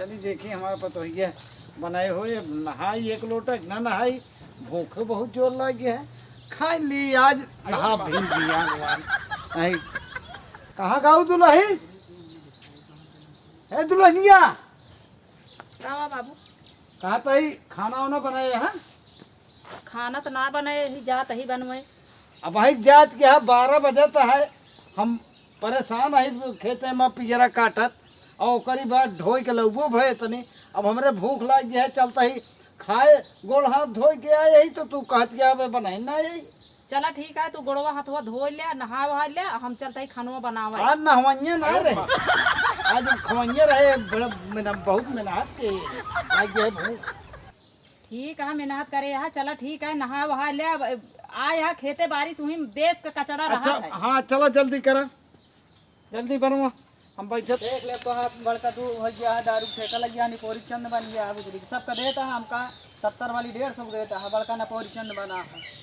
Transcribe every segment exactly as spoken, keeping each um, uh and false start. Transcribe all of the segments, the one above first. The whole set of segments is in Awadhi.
देखी हमार पतोहिया बनाए हो, ये नहाई एक लोटा, ना नहाई, भूख बहुत जोर लाग गया है, खाए ली आज नहा भी जियान वान। नहीं, कहाँ गाऊ दुलही? ए दुलहिनिया, का बा बाबू? कहाँ तई खाना वाना बनाए हैं? खाना त ना बने, ही जात ही बनवे। अब भाई जात के है, बारह बजे त है, हम परेशान है खेते में पियरा काटत, और ओकरी बाद ढोई के लउबो भय तनी। अब हमरे भूख लाग गया है, चलता ही खाए, गोड़ हाथ धोए के आए ही तो तू कहत के अब बनाई ना यही। चला ठीक है, तू गोड़वा हाथवा धोए ले, नहा वहा ले, हम चलता ही खानवा बनावे। आज नहवइये ना रहे, आज खवइये रहे, बड़ा मेहनत, बहुत मेहनत के लाग गया है भूख। ठीक है, मेहनत करे यहाँ, चला ठीक है, नहा वहा ले। अब आए यहाँ खेते बारिश हुई, देश का कचरा अच्छा, रहा है। हाँ, चला जल्दी करा, जल्दी बनवा, हम बैठे। देख ले तो, हाँ, बड़का तू हो गया है, दारू ठेका लग गया, निपोरी चंद बन गया है, बुजुर्ग सबका देता है, हमका सत्तर वाली डेढ़ सौ देता है, बड़का निपोरी चंद बना है।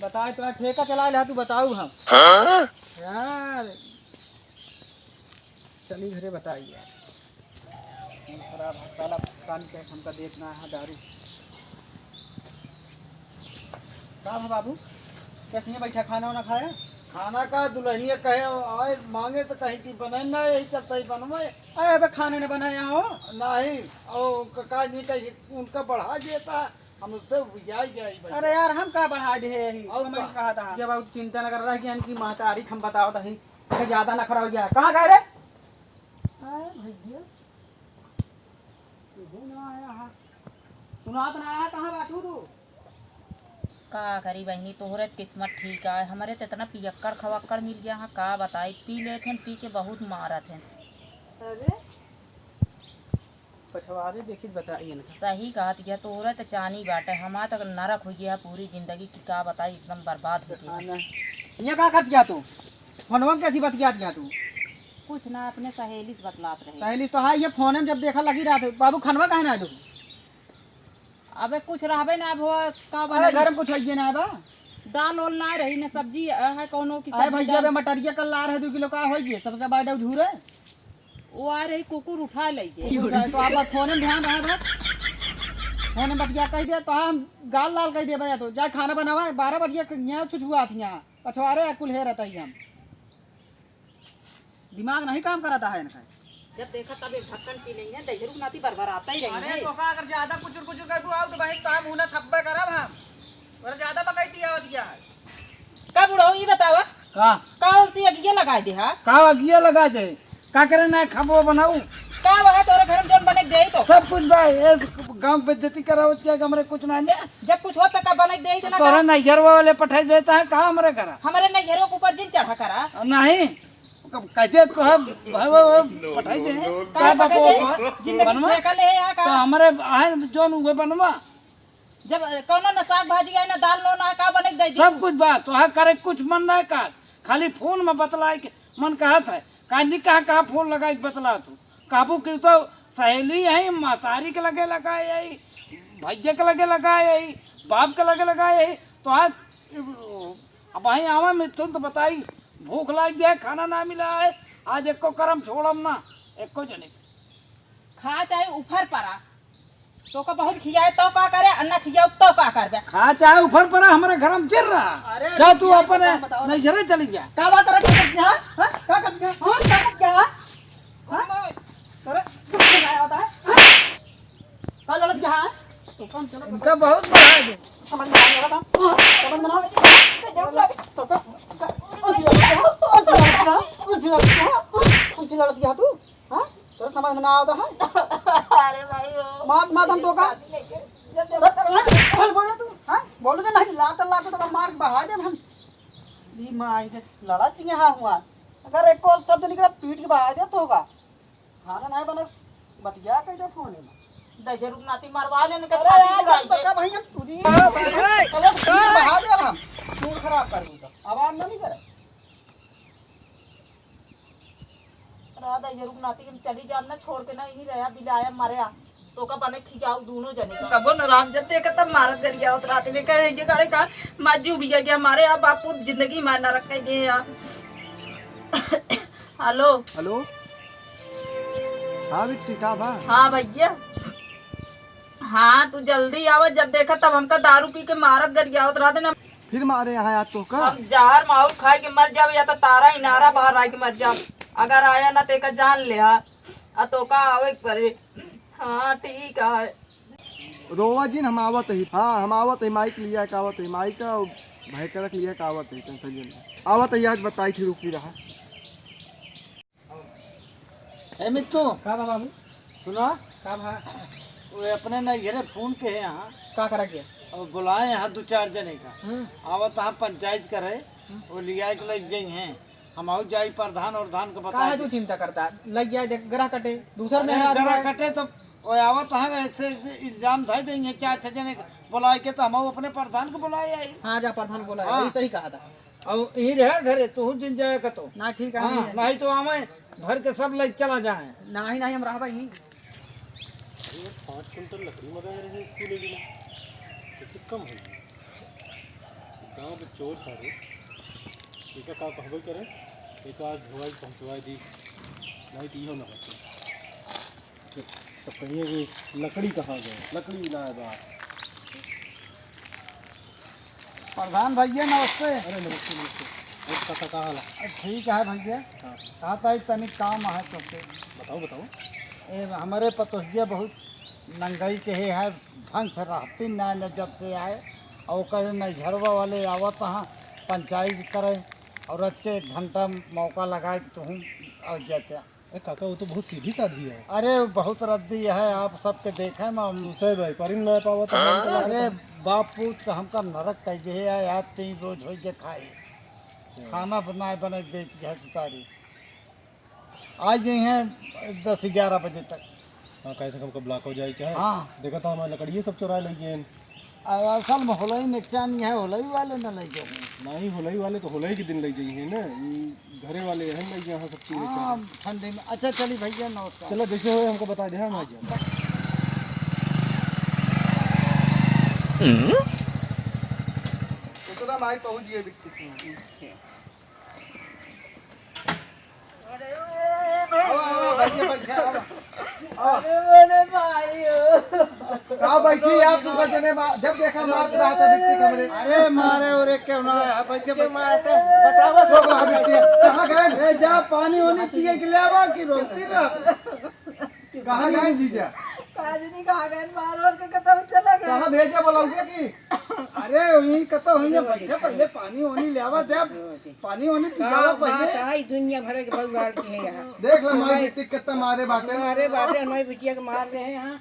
बताए तो ठेका चला ले, तू बताऊ हम। हाँ? यार, चली घरे बताई यार। खून खराब है साला, पानी पे हमका देत ना है दारू। का हो बाबू, कैसे नहीं बैठा, खाना वाना खाया? खाना का, दुल्हनिया कहे आए मांगे तो कहीं की बने ना, यही चलता ही बनवे। अरे अबे खाने ने बनाया हो? नहीं, और उनका का नहीं कही, उनका बढ़ा देता, हम उससे उपजाई जाई भाई। अरे यार, हम का बढ़ा दे यही, और हमें का? कहा था। ये बाबू चिंता न कर रहा कि इनकी महतारी हम बताओ तो ही, तो ज्यादा नखरा हो गया। कहाँ गए रे? अरे भैया, तू ना आया है। सुनात ना आया, कहाँ बाटू तू? का करी बहिनी, तोहरे त किस्मत ठीक आए, हमरे त इतना पियक्कड़ खवक्कड़ मिल गया है, का बताई, पी लेत हन, पी के बहुत मारत हन। अरे, पछवारे देखी त बताई इनका। सही कहत गया, तोहरे त चानी बाटे, हमार त नरक हो गया पूरी जिंदगी की, का बताई, एकदम बर्बाद हो गया। हाँ ना। ये का करत गया तू? फोनवा में कैसी बतियात गया तू? कुछ ना, अपने सहेली से बतलात रहे। सहेली से तो हाँ, ये फोन में जब देखा लगी रहा था, बाबू खनवा काहे ना दू? अबे कुछ रहबे ना, अब हो, का अरे बनाई? घर में कुछ होइए ना बा। दाल ओल ना रही, ना सब्जी, अ, है कौनो की अरे सब्जी भैया, दाल। बे मटरिया कल ला रहे दो किलो, का होइए? सबसे बड़ा झूरे। वो आ रही, कुकुर उठा ले गए। तो आप फोन में ध्यान रहे बस। फोन में बतिया कह दे, तो हम गाल लाल कह दे भैया, तो जाए खाना बनावा, बारह बजे के यहाँ छुछुआत यहाँ, पछवारे कुल हे रहता ही हम। दिमाग नहीं काम करता है इनका। जब देखा तब एक ढक्कन पी लेंगे, दहिजरू के नाती बरबराता ही रहेंगे। अरे तो का, अगर ज्यादा कुचुर कुचुर कर दू आओ तो बहिन, तो हम उन्हें थप्पे करब हम। अगर ज्यादा बकैती आवत गया है। का बुढ़ऊ, ई बतावा, का? कौन सी अगिया लगा दे हा? का अगिया लगा दे? का करे ना खाबो बनाऊ? का वह तोरे घर में जौन बने के दे तो? सब कुछ बा, ये गांव बेइज्जती करावत क्या, हमरे कुछ ना ले। जब कुछ होता का बने के दे तो ना तोरा का? नैहरवा वाले पठाई देता है का हमरे घर? हमरे नैहरवा के ऊपर जिन चढ़ा करा। नहीं। कब कहते तो है, भाई, भाई, भाई, पठाई दे। का का पठाई दे? बाबू, जिंदगी बनवा? फेंका ले है यहाँ का? तो हमरे आए जौन उहे बनवा। जब, अ, कौनो ना साग भाजी आए ना दाल नो ना का बने के दे दी? सब कुछ बात, तो हाँ करे कुछ मन ना का, खाली फोन में बतलाए के मन कहत है। काहे नहीं कहाँ, कहाँ फोन लगाए के बतला तू? काबू के तो सहेली है, महतारी के लगे लगाए है, भैया के लगे लगाए है, बाप के लगे लगाए है, तो आज अब वहीं आवा मिथुन तो बताई, भूख लाग गया, खाना ना मिला है, आज एको करम छोड़म ना, एको जने। खा चाहे उफर परा, तोका बहुत खियाए तो का करे, और ना खियाओ तो का करबे? खा चाहे उफर परा, हमारे घर में चिर रहा। अरे जा तू भैया, अपने बताओ, बताओ। नैहरे चली जा। का बात रखी करती है, हाँ? हाँ? का करती है? हाँ? का करती है, हाँ? हाँ? अरे, कुछ नहीं आया होता है, हाँ? का लड़त क्या है? तो कौन चला इनका बहुत बढ़ा दे। समझ में आ गया था। समझ में ना। तो का, उसी लड़त क्या? उसी लड़त क्या? उसी लड़त क्या? उसी लड़त क्या तू? हाँ? तो समझ में ना आवता है? अरे भाई, ओ, मार, मार हम तो का? शादी लेके जब बोल, बोल, बोल तू, हाँ? बोल दे नहीं, लात, लात तो मार के बहा दे हम। ई माई के लड़ा चिंगे हाँ हुआ। अगर एक और शब्द निकला, पीट के बहा दे तो होगा। खाना नहीं बने, बतिया कह दे फोन में। दहिजरू के नाती मरवा ले, इनका अरे छाती यार, तुड़ाई जब दे। तक भाई हम तुझी हाँ, भाई, भाई। अगर सुन बहा दे हम, मूड खराब कर दूंगा। आवाज ना नहीं करे। रहा दहिजरू के नाती हम चली जाब ना, छोड़ के ना यहीं रहा, बिलाया मरया। तो का बने खियाऊ दोनों जने का। कबो न राम जब देखे तब मारत गरियावत रात में कहे जे गाड़ी का माजू भी गया मारे, अब बापू जिंदगी मार ना रखे दे यार। हेलो। हेलो। हाँ बिट्टी, का बा? हाँ भइया, हाँ तू जल्दी आवा, जब देखा तब हमका दारू पी के मारत गरियावत रहते ना। फिर मारे यहाँ आज तोहका? हम जहर माहुर खाए के मर जाब या तो तारा इनारा बाहर आए के मर जाब। अगर आया ना तो एका जान ले आ, आ तोहका आवे के पड़े। हाँ ठीक है। रोवा जिन, हम आवत ही। हाँ, हम आवत ही, माई के लिया के आवत ही, माई का भयकरक लिया के आवत ही, tension जिन। आवत ही, आज बताई थी, रुकी रहा। ए मित्तू, का बा बाबू? सुना? का बा? वो अपने नैहरे फोन के है यहाँ। का करा के? और बुलाए यहाँ दो चार जने का। हम्म। आवत यहाँ पंचायत करे, हम्म। वो लिया के लग जाई हैं। हम आऊ जाई प्रधान और धान को बता काहे दे। तू चिंता करता? लग जाए, देख, ग्रह कटे, दूसर अरे, मेहरारू ग्रह आए। कटे तो वो आवत हाँ, एक से एक इल्जाम धर देंगे, चार छह जने बुलाए के तो हम अपने प्रधान को बुलाए आई। हाँ, जा प्रधान को बुलाए, हाँ। यही सही कहा था। अब यही रहे घरे, तू जिन जाए कतो। ना, ठीक है, हाँ, हम नहीं तो आवे भर के सब लग चला जाए। नहीं, नहीं, हम रहबा ही। अरे, पाँच कुंटल लकड़ी मंगाए रहे स्कूल के लिए, कैसे कम हो गई? गाँव के चोर सारे, एका का कहबे करे, एका आज धोवाई पहुँचवाई दी, नहीं तो इहो ना बचे। सब कहिए कि लकड़ी कहाँ गए, लकड़ी ना आए बा। प्रधान भैया नमस्ते। अरे नमस्ते, नमस्ते। और काका का हाल है? अरे ठीक है भैया। हाँ। कहा था तनिक काम है तुमसे। बताओ, बताओ। ए, हमारे पतोहिया बहुत नंगई के हे है, ढंग से रहती ना, न जब से आए, और ओकर नैहरवा वाले आवत हाँ पंचायत करे, और रच के एक घंटा मौका लगाए कि तुहूँ आ जाते। ए काका, वो तो बहुत सीधी साधी है। अरे, बहुत रद्दी है, आप सबके देखे में हम दूसरे भाई, परिन ना पावत है, हमको अरे, लगता। बाप पूत तो हमका नरक कह दे है, आज तीन रोज हो गए खाए। अच्छा। खाना बनाए, बने देत गए सुतारी। आ जाई हैं दस ग्यारह बजे तक। हाँ, कैसे हमको ब्लॉक हो जाए क्या है? हाँ। देखा था हमारे लकड़िए सब चुराए लग गए हैं। अब असल में होलई निकचा नहीं है, होलई वाले न लग गए। नहीं, होलई वाले तो होलई के दिन लग जाई है ना, ई घरे वाले हैं लग यहाँ सब चीजें हाँ, चल। ठंडी में। अच्छा, चली भैया, नमस्कार। चलो, जैसे होए हमको बता दे, हम आ जाए। हम्म? उतना माई पहुँच गए बिट्टी। अच्छा। आवा, आवा, भैया, बैठा, आवा। आवा। अरे, मेरे भाई हो। का बैठी आप तू का जने बा-, जब देखा मारत रहा था बिट्टी कमरे। अरे, मारे ओरे क्यों ना है, बैठे, के बैठे। मारते? बतावा सो कहा बिट्टी, कहाँ गए? ए, जा पानी ओनी पिए के ले आवा कि रोकती रह। कहाँ गए जीजा? काजनी कहाँ गए? मार ओर के कतौ चला गए। कहाँ भेजे बोलाऊ के की? अरे, वहीं कतौ हुई ना, बैठे पहले पानी ओनी ले आवा दे। पानी ओनी पियावा का बात पहिले। है, दुनिया भर के बउराल के है यहाँ। देख ले, माई बिट्टी कितना मारे बाटे। मारे बाटे, हमारी बिटिया के मार रहे हैं यहाँ।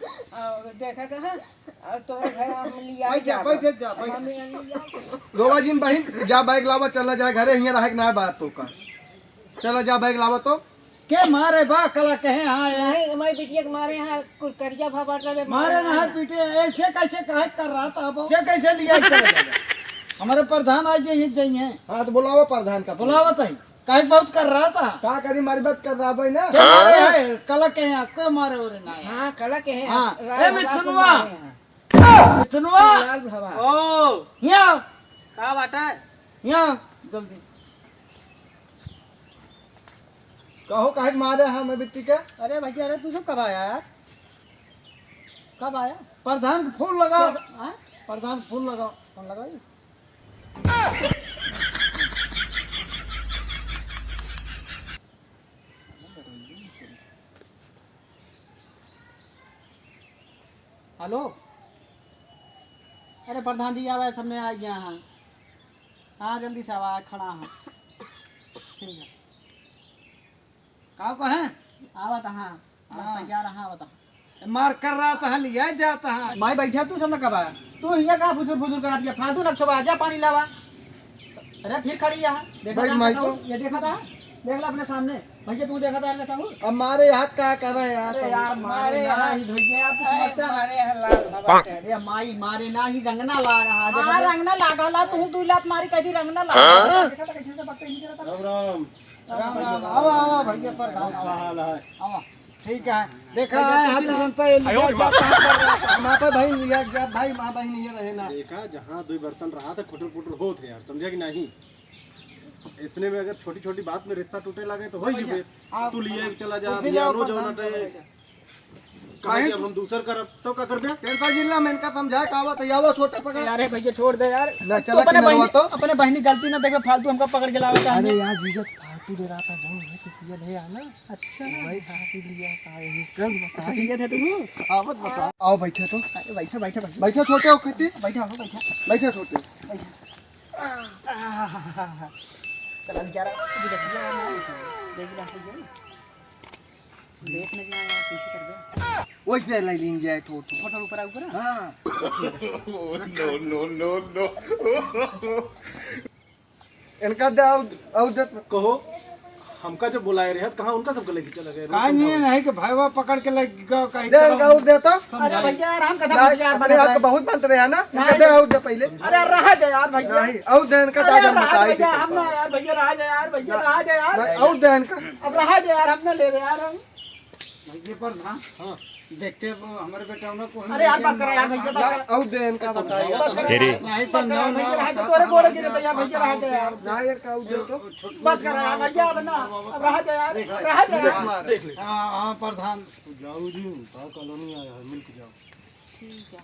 और देखा कहाँ? और तोहरे घर हम लिया बैठ जा, जाबो। बैठ जा, बैठ। हम लिया जाबो। रोवा जिन बहिन, जा बैग लावा, चला जाए घरे, हियाँ रहे के ना बात तो का। चला जा बैग लावा तो। के मारे बा, कला कहे हाँ यार। नहीं, हमारी बिटिया के मारे यहाँ कुल करिया भा बाटा रे, मारे मारे ना है यहाँ। पीटे, ऐसे कैसे कहे कर रहा था अब? से कैसे लिया चले गए? हमारे प्रधान आज यही जाइए। हाँ, तो बुलावा प्रधान का। बुलावत है। काहे बहुत कर रहा था? का करी, मारी बात कर रहा भाई ना। के मारे है? कला के यहाँ, के मारे ओरे ना है? हाँ, कला के हैं। हाँ। राय ए, बाबा को मिथुनवा। मारे हैं। मिथुनवा। लाल भवा। ओ। यहाँ। का बाटा है? यहाँ, जल्दी। कहो, काहे के मारे हैं हमें बिट्टी के? अरे भैया, अरे तू सब कब आया यार? कब आया? प्रधान के फोन लगाओ। कैसे? हाँ? प्रधान के फोन लगाओ। फोन लगाओ जी। हेलो, अरे प्रधान जी आवा, सामने आ गया हाँ। हाँ, जल्दी से आवा, खड़ा हाँ। ठीक है। का कहे? आवत हाँ, बस हाँ। तैयार हाँ, आवत हाँ। मार कर रहा था, लिया जाता है। माई बैठा तू सब न कबा। तू हियाँ का फुसुर फुसुर करा दिया, फालतू न छोबा, जा पानी लावा। अरे फिर खड़ी यहाँ, देखा भाई, था माई अपने तो साहू? ये देखा था? देख ला अपने सामने। भैया तू देखा था अपने साहू? अब मारे हाथ का कर रहे हैं यार, अरे तुम? यार, मारे मारे ना हाथ। ही धोइए यार, तू अरे समझता है? मारे हाथ लाल भवा के। अरे माई, मारे ना ही रंगना लाग रहा है, हाँ, देखा था? रंगना लाग रहा, तू दू लात मारी, कह दी रंगना लाग रहा। देखा था कैसे से बदतमीजी करता था? राम राम। राम राम, आवा, आवा भैया प्रधान, का आवा। हाल है? आवा, ठीक है। देखा है, हाथ तुरंत ये लिया जाता है, कर रहा था। हम आप भाई लिया गया, भाई माँ बहन ये रहे ना। देखा, जहाँ दो बर्तन रहा था, खुटर पुटर होत है यार, समझा कि नहीं? इतने में अगर छोटी छोटी बात में रिश्ता टूटे लगे तो हो ही भैया, फिर। आप तू लिए चला जा, कुर्सी ले आओ, रोज प्रधान होना साहब। काहे? अब हम दूसर करब, तो का करबे? टेंशन जिन ला, मैं इनका समझाए का आवत है, आवो छोटे पकड़। अरे भैया, छोड़ दे यार। ले, तू चला अपने किनारवा बहिनी, तो। अपने बहिनी गलती ना देखे, फालतू हमका पकड़ के लावे का अरे है। यार, जीजा, फालतू दे रहा था, जाओ, वही से पिया ले आना। अच्छा। वही खातिर लिया था, यही कल बता। अच्छा, पिया था तू? हाँ, मत बता। आओ, बैठे तो। अरे, बैठा, बैठा, बैठा। बैठो, छोटे हो, खेती। बैठा हो, बैठा। बैठो, छोटे। बैठा। चला, अभी क्या रहा? अभी बस गया, देख रहा है ये। देख नहीं रहा है, पीछे कर दे। वैसे ले लेंगे, आए तो, तो। ऊपर, ऊपर, ऊपर। हाँ। No, no, no, no। इनका दे, आउ, आउ दे। कहो, हमका जब बुलाए रहे, तो कहाँ उनका सबके लेके चला गए? काहे नहीं, नहीं कि भाईवा पकड़ के लेके गयो, कहीं दे, चलो। इनका आउ दे तो। अरे समझाई। भैया, यार, हम कथा नहीं, बुझ यार, अपने बना आप के रहे। बहुत बनते रहे हैं ना, इनका नहीं। दे, आउ दे पहले। अरे, रहा दे यार, भैया। नहीं, आउ दे इनका अरे, दादा रहा बताई भैया, दे। हम ना यार, भैया, रहा दे यार, भैया, रहा दे यार। नहीं, आउ दे इनका। अब रहा दे यार, हम ना ले रहे यार, हम। भैया प्रधान, हाँ। देखते वो हमारे बेटा उन्हें को हम अरे यार, लेके बस करो यार, भैया, बस करो। आउ दे इनका बताई। बस करो। अरे। नहीं, बस करो, समझाओ ना, भैया, रहा दे, बात तोरे बोले बताओ कि भैया, भैया, रहा दे यार। ना, यार, का आउ दे तो। छोट बस करो यार, भैया, अब ना, अब रहा दे यार, देख, रहा दे यार। देख ले। हाँ, हाँ, प्रधान। जाओ जी, का कॉलोनी आया है, मिल के जाओ। ठीक है,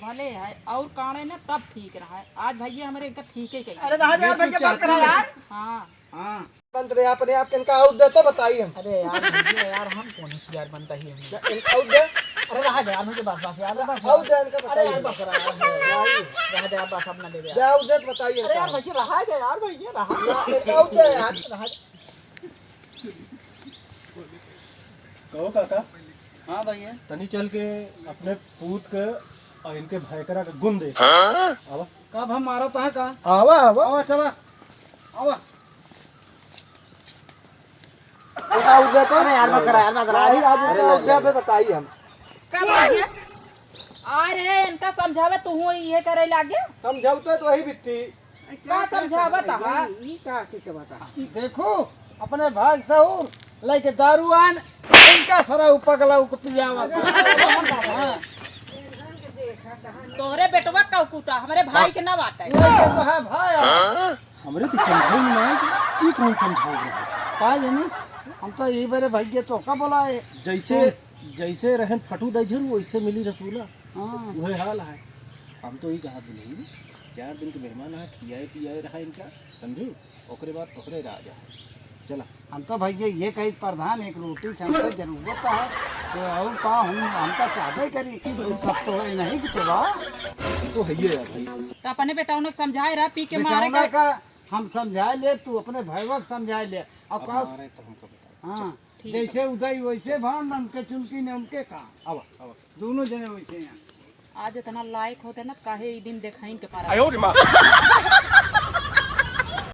भले है, और काने ना तब ठीक रहा है। आज भैया हमारे इनका ठीक है कही। अरे रहा दे यार, भैया, बस करो यार। हाँ। हाँ। बंद रहे, अपने आप के इनका आउ दे तो बताई हम। अरे यार, भैया यार, हम कौन होशियार बनता ही हम। इनका आउ दे। अरे रहा दे यार, मुझे बस, बस यार, बस आउ यार। दे इनका अरे बताई यार, हम। बस रहा यार, रहा दे यार, बस अब ना ले दे दे यार। आउ दे तो बताई अरे यार, इनका। भैया रहा दे यार, भैया रहा। इनका आउ दे यार। रहा दे। कहो काका। हाँ भैया। तनी चल के अपने पूत के और इनके भयकरा के गुण दे। हाँ? आवा। कब हम मारत है का? आवा, आवा। आवा, चला। आवा। इनका आउ दे तो। अरे यार, बस करा यार, बस करा। नहीं, आज इनका आउ दे पे बताई हम। का भैया? अरे, इनका समझावे, तू हूँ ये करे लागे। समझाऊ तो वही बिट्टी। का समझावत हा? ई का के, के बता? देखो, अपने भाई सहूर लेके दारू आन, इनका सरा उ पगला उके पियावत। हाँ। तोहरे बेटवा का कुता, हमरे भाई के ना बाटे। ये तो है भाई। हमरे तो समझे में ना आए कि ई कौन समझाओ रहे। का जानी, हम तो यही बारे भाई के तो का बोला है। जैसे, जैसे रहन फटू दई झरू, वैसे मिली रसूला। हाँ। उहे हाल है। हम तो ई कहा नहीं, चार दिन के मेहमान है, खियाए पियाए रहा इनका, समझू? ओकरे बाद तोहरे राज है। चला। हम तो भैया ये कही प्रधान एक रोटी से हमको जरूरत है, तो और का हम, हमका चाहबे करी, तो सब तो है नहीं कि चला। तो है ये यार भाई। तो अपने बेटा उन्हें समझाए रहा, पी के मारे बेटा का। का हम समझाए ले, तू अपने भाईवा के समझाए ले। अब अब का मारे तो हमको बता। हाँ। ठीक। जैसे उदय वैसे भान, नमके चुनकी ने उनके काम। आवा, आवा। दोनों जने वैसे हैं। आज इतना लायक होते ना, काहे ई दिन देखाइन के पारा। आयो रे माँ।